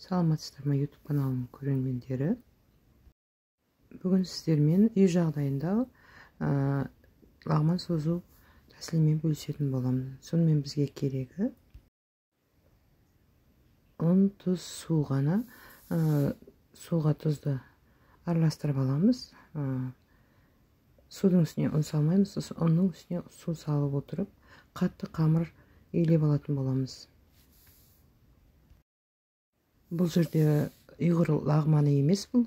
Саламатсыздар ма, YouTube каналының көрермендері. Бүгін сіздермен үй жағдайында лағман созу тәсілімен бөлісетін боламын. Сонымен бізге керегі ұн, тұз, су ғана. Суға тұзды араластырып аламыз. Судың үстіне ұн салмаймыз, ұнның үстіне су салып отырып, қатты қамыр илеп алатын боламыз. Бұл жерде ұйғыр лағманы емес, бұл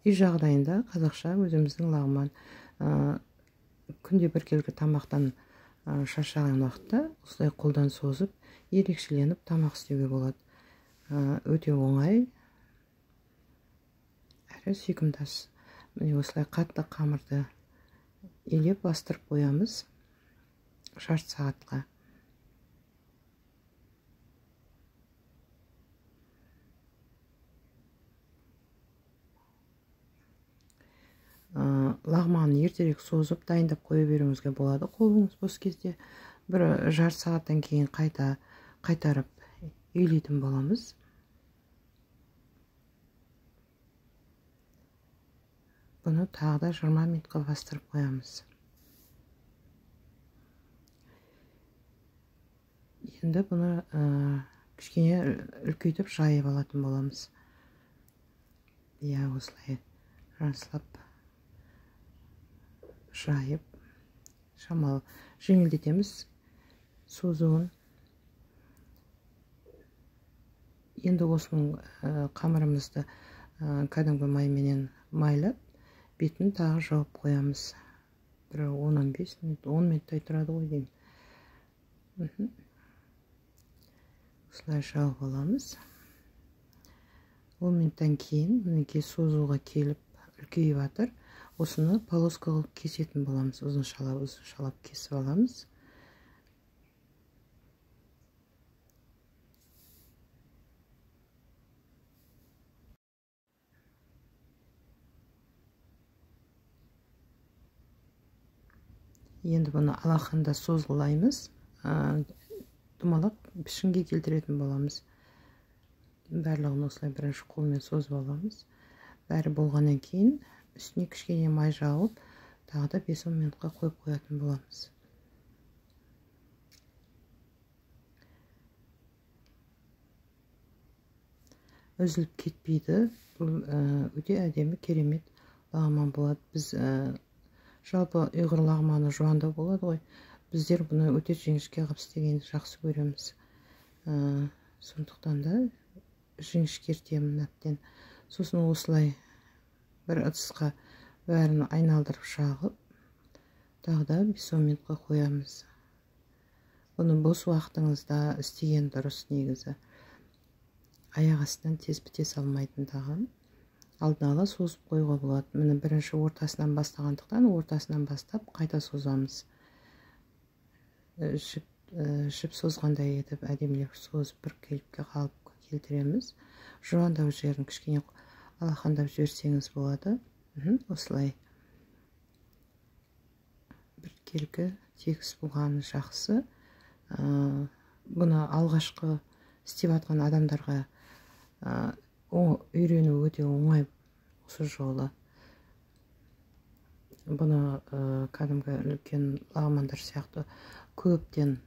үй жағдайында қазақша өзіміздің лағман. Күнде біркелкі тамақтан шаршаған уақытта осылай қолдан созып, ерекшеленіп тамақ істеуге болады. Өте оңай, әрі сүйкімді ас. Міне осылай қатты қамырды илеп бастырып қоямыз жарты сағатқа. Лағманын ертерек созып дайындап қоя беруіңізге болады. Қолыңыз бос кезде бір жарты сағаттан кейін қайта қайтарып илейтін боламыз. Бұны тағы да 20 минутқа бастырып қоямыз. Енді бұны кішкене үлкейтіп жайып алатын боламыз. Иә, осылай жақсылап жайып, шамалы жеңілдетеміз созуын. Енді осының қамырымызды кәдімгі майменен майлап, бетін тағы жауып қоямыз. Бір 10-15 минут, 10 минуттай тұрады ғой деймін. Осылай жауып аламыз. 10 минуттан кейін мінекей созуға келіп үлкейіп жатыр. Осыны полоска қылып кесетін боламыз. Ұзыншалап, ұзыншалап кесіп аламыз. Енді бұны алақанда созғылаймыз. Домалақ пішінге келтіретін боламыз. Барлығын осылай бірінші қолмен созып аламыз. Бәрі болғаннан кейін үстіне кішкене май жауып, тағы да 5-10 минутқа қойып қоятын боламыз. Үзіліп кетпейді. Бұл өте әдемі, керемет лағман болады. Біз жалпы ұйғыр лағманы жуандау болады ғой. Біздер бұны өте жіңішке қылып істегенді жақсы көреміз. Сондықтан да жіңішкертемін әбден. Сосын осылай бір ыдысқа бәрін айналдырып жағып, тағы да 5-10 минутқа қоямыз. Бұны бос уақытыңызда істеген дұрыс негізі. Аяқ астынан тез біте салмайтын тағам. Алдын ала созып қоюға болады. Міне бірінші ортасынан бастағандықтан ортасынан бастап қайта созамыз. Жіп созғандай етіп әдемілеп созып бір келіпке қалып келтіреміз. Жуандау жерін кішкене алақандап жіберсеңіз болады. Осылай біркелкі тегіс болғаны жақсы. Бұны алғашқы істеп жатқан адамдарға үйрену өте оңай осы жолы. Бұны кәдімгі үлкен лағмандар сияқты көптен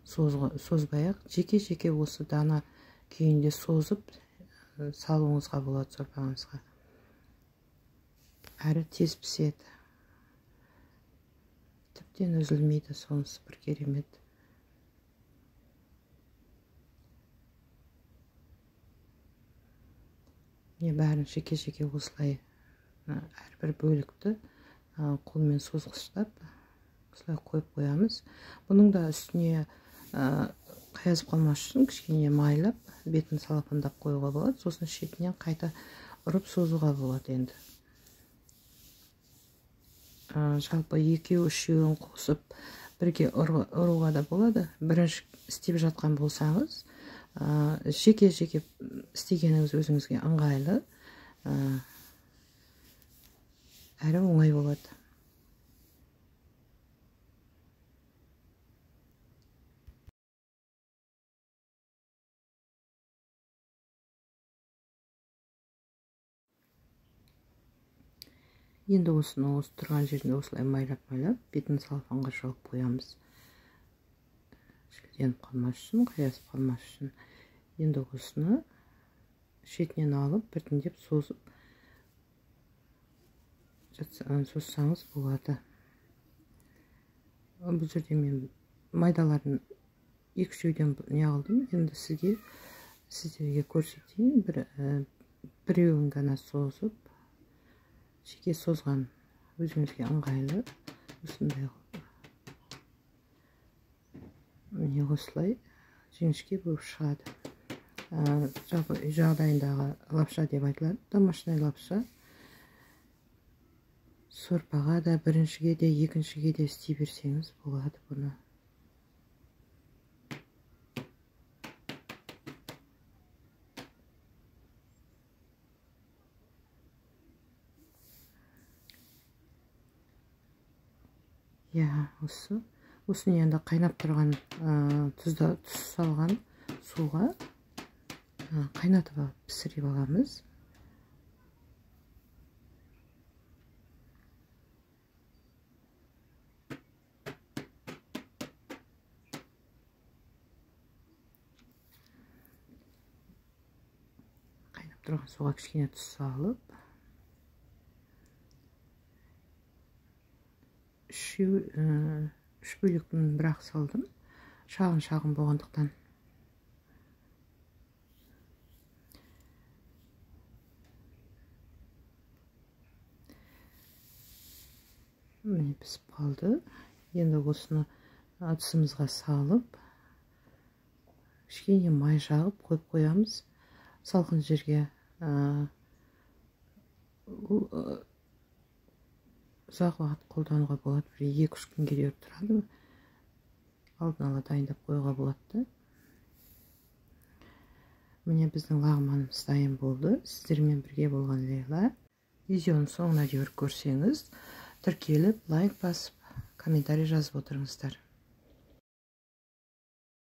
созбай-ақ, жеке-жеке осы дана күйінде созып салуыңызға болады сорпаңызға. Әрі тез піседі. Тіптен үзілмейді, сонысы бір керемет. Міне бәрін жеке-жеке осылай әрбір бөлікті қолмен созғыштап осылай қойып қоямыз. Бұның да үстіне қаязып қалмас үшін кішкене майлап, бетін салапандап қоюға болады. Сосын шетінен қайта ұрып созуға болады енді. Жалпы екеу, үшеуін қосып бірге ұруға да болады. Бірінші істеп жатқан болсаңыз, жеке-жеке істегеніңіз өзіңізге ыңғайлы, әрі оңай болады. Енді осыны осы тұрған жерінде осылай майлап-майлап бетін салфанға жауып қоямыз. Шілденіп қалмас үшін, қаясып қалмас үшін. Енді осыны шетінен алып, біртіндеп созып созсаңыз болады. Бұл жерде мен майдаларын екі-үшеуден не алдым. Енді сіздерге көрсетейін. Біреуін ғана созып, жеке созған өзіңізге ыңғайлы осындай міне осылай жіңішке болып шығады. Жалпы үй жағдайындағы лапша деп айтылады, домашний лапша. Сорпаға да, біріншіге де, екіншіге де істей берсеңіз болады бұны. Иә, осыны енді қайнап тұрған тұз салған суға қайнатып алып пісіріп аламыз. Қайнап тұрған суға кішкене тұз салып, үш бөлектің бірақ салдым, шағын-шағын болғандықтан. Міне пісіп қалды. Енді осыны ыдысымызға салып, кішкене май жағып қойып қоямыз салқын жерге. Ұзақ уақыт қолдануға болады, бір 2-3 күнге дейін тұрады. Алдын ала дайындап қоюға болады. Міне біздің лағманымыз дайын болды. Сіздермен бірге болған Лейла. Видеоның соңына дейін көрсеңіз, тіркеліп, лайк басып, комментарий жазып отырыңыздар.